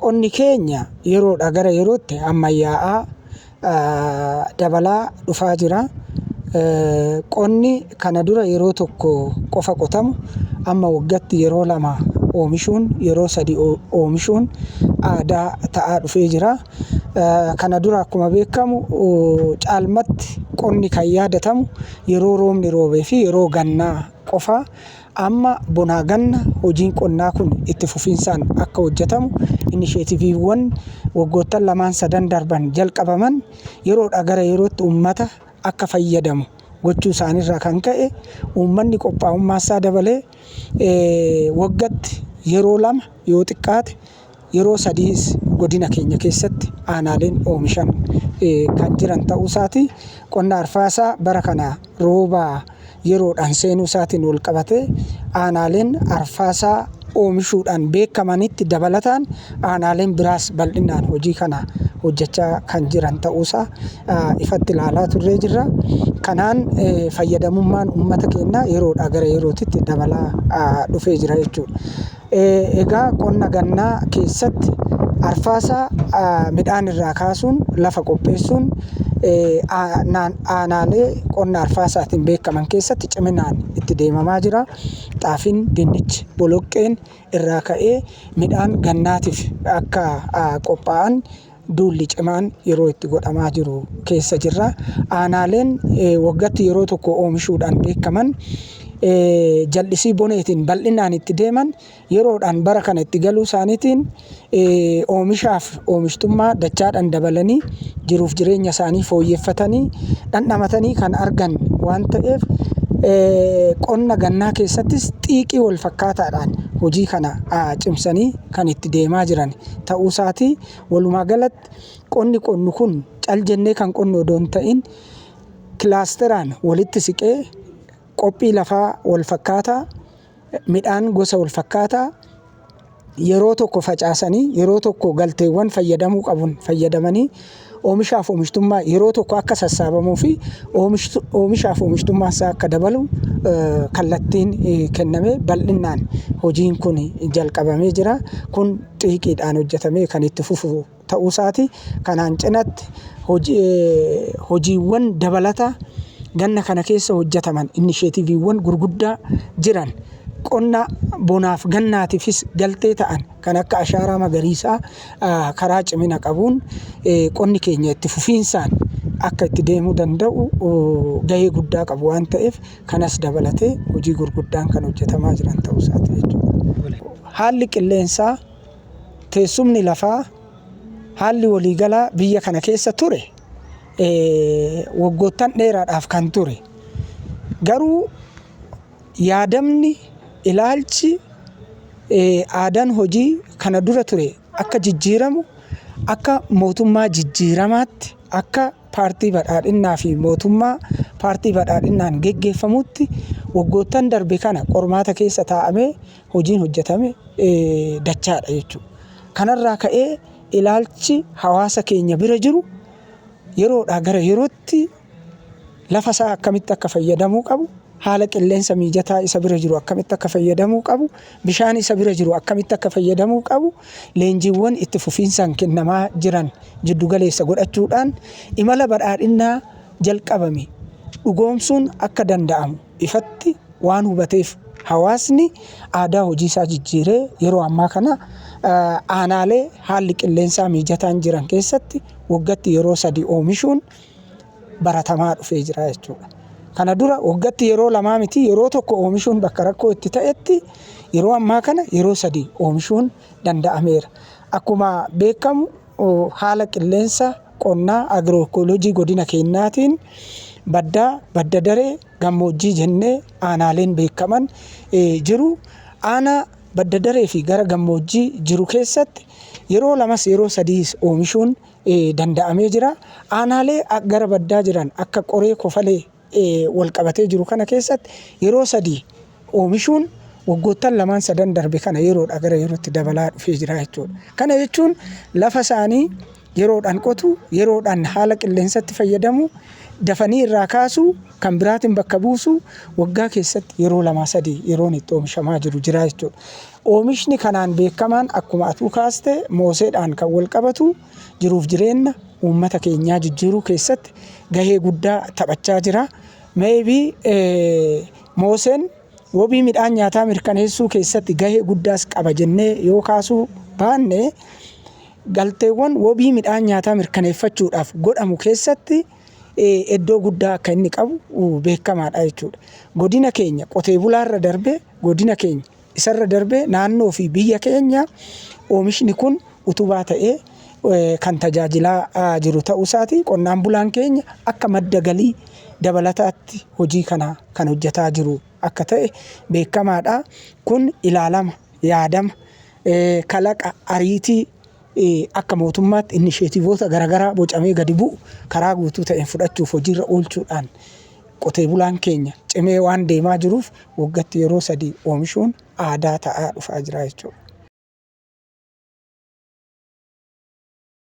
Qonni keenya yeroodhaa gara yerootti ammayyaa'aa dabalaa dhufaa jira. Qonni kana dura yeroo tokko qofa qotamu amma waggatti yeroo 2 oomishuun, yeroo 3 oomishuun aadaa ta'aa dhufee jira. Kana dura akkuma beekamu caalmatti qonni kan yaadatamu yeroo roobni roobee fi yeroo gannaa qofa. Amma bonaa ganna hojiin qonnaa kun itti fufiinsaan akka hojjetamu inisheetiviiwwan waggoottan lamaan sadan darban jalqabaman yeroodhaa gara yerootti ummata akka fayyadamu gochuu isaaniirraa kan ka'e uummanni qophaa'ummaansaa dabalee waggatti yeroo 2 yoo xiqqaate yeroo sadiis godina keenya keessatti aanaaleen oomishan kan jiran ta'uusaati. Qonna arfaasaa bara kana rooba yeroodhaan seenuu isaatiin walqabatee aanaaleen arfaasaa oomishuudhaan beekamanitti dabalataan aanaaleen biraas bal'inaan hojii kana hojjechaa kan jiran ta'uusaa ifatti ilaalaa turree jirra. Kanaan fayyadamummaan uummata keenyaa yeroodhaa gara yerootitti dabalaa dhufee jira jechuudha. Egaa qonna gannaa keessatti arfaasaa midhaan irraa kaasuun lafa qopheessuun aanaalee qonna arfaasaatiin beekaman keessatti ciminaan itti deemamaa jira. Xaafiin, dinnichi, boloqqeen irraa ka'ee midhaan gannaatiif akka qophaa'an duulli cimaan yeroo itti godhamaa jiru keessa jirra. Aanaaleen waggatti yeroo tokko oomishuudhaan beekaman jal'isii boneetiin bal'inaan itti deeman yeroodhaan bara kana itti galuu isaaniitiin oomishaaf oomishtummaa dachaadhaan dabalanii jiruuf jireenya isaanii fooyyeffatanii dhandhamatanii kan argan waan ta'eef qonna gannaa keessattis xiiqii wal fakkaataadhaan hojii kana cimsanii kan itti deemaa jiran ta'uu isaati. Walumaa galatti qonni qonnu kun cal jennee kan qonnu odoo hin ta'in kilaasteraan walitti siqee qophii lafaa wal fakkaataa, midhaan gosa wal fakkaataa yeroo tokko facaasanii yeroo tokko galteewwan fayyadamuu qabuun fayyadamanii oomishaaf oomishtummaa yeroo tokko akka sassaabamuu fi oomishaaf oomishtummaan isaa akka dabalu kallattiin kennamee bal'inaan hojiin kun jalqabamee jira. Kun xiiqiidhaan hojjetamee kan itti fufu ta'uu isaati. Kanaan cinatti hojiiwwan dabalataa ganna kana keessa hojjetaman inisheetiiviiwwan gurguddaa jiran qonna bonaaf gannaatiifis galtee ta'an kan akka ashaaraa magariisaa karaa cimina qabuun qonni keenya itti fufiinsaan akka itti deemuu danda'u gahee guddaa qabu waan ta'eef kanas dabalatee hojii gurguddaan kan hojjetamaa jiran ta'uu isaati jechuudha. Haalli qilleensaa, teessumni lafaa, haalli waliigalaa biyya kana keessa ture waggoottan dheeraadhaaf kan ture. Garuu yaadamni, ilaalchi, aadaan hojii kana dura ture akka jijjiiramu akka mootummaa jijjiiramaatti akka paartii badhaadhinnaa fi mootummaa paartii badhaadhinnaan geggeeffamutti waggoottan darbe kana qormaata keessa taa'amee hojiin hojjetame dachaadha jechuudha. Kanarraa ka'ee ilaalchi hawaasa keenya bira jiru yeroodhaa gara yerootti lafa isaa akkamitti akka fayyadamuu qabu, haala qilleensa miijataa isa bira jiru akkamitti akka fayyadamuu qabu, bishaan isa bira jiru akkamitti akka fayyadamuu qabu, leenjiiwwan itti fufiinsaan kennamaa jiran jiddu galeessa godhachuudhaan imala badhaadhinnaa jalqabame dhugoomsuun akka danda'amu ifatti waan hubateef hawaasni aadaa hojii isaa jijjiiree yeroo ammaa kana aanaalee haalli qilleensaa miijataan jiran keessatti waggatti yeroo 3 oomishuun baratamaa dhufee jira jechuudha. Kana dura waggatti yeroo lamaa miti yeroo tokko oomishuun bakka rakkoo itti ta'etti yeroo ammaa kana yeroo 3 oomishuun danda'ameera. Akkuma beekamu haala qilleensa qonnaa agirooikooloojii godina keenyaatiin baddaa, badda daree, gammoojjii jennee aanaaleen beekaman jiru. Aanaa badda daree fi gara gammoojjii jiru keessatti yeroo lamas yeroo sadiis oomishuun danda'amee jira. Aanaalee gara baddaa jiran akka Qoree Kofalee walqabatee jiru kana keessatti yeroo 3 oomishuun waggoottan lamaan sadan darbe kana yeroodhaa gara yerootti dabalaa dhufee jira jechuudha. Kana jechuun lafa isaanii yeroodhaan qotu, yeroodhaan haala qilleensatti fayyadamu, Dafanii irraa kaasuu, kan biraatiin bakka buusuu, waggaa keessatti yeroo lamaa sadii yeroon itti oomishamaa jiru jira jechuudha. Oomishni kanaan beekamaan akkuma atuu kaaste mooseedhaan kan wal qabatu jiruuf jireenya uummata keenyaa jijjiiruu keessatti gahee guddaa taphachaa jira. Maybe mooseen wabii midhaan nyaataa mirkaneessuu keessatti gahee guddaas qaba jennee yoo kaasuu baanne, galteewwan wabii midhaan nyaataa mirkaneeffachuudhaaf godhamu keessatti iddoo guddaa akka inni qabu beekamaadha jechuudha. Godina keenya qotee bulaarra darbee, godina keenya isarra darbee naannoo fi biyya keenya oomishni kun utubaa ta'ee kan tajaajilaa jiru ta'uu isaati. Qonnaan bulaan keenya akka madda galii dabalataatti hojii kana kan hojjetaa jiru akka ta'e beekamaadha. Kun ilaalama, yaadama, kalaqa, ariitii akka mootummaatti initiative-oota garaagaraa bocamee gadi bu'u karaa guutuu ta'een fudhachuuf hojiirra oolchuudhaan qotee bulaan keenya cimee waan deemaa jiruuf waggaatti yeroo 3 oomishuun aadaa ta'aa dhufaa jira jechuudha.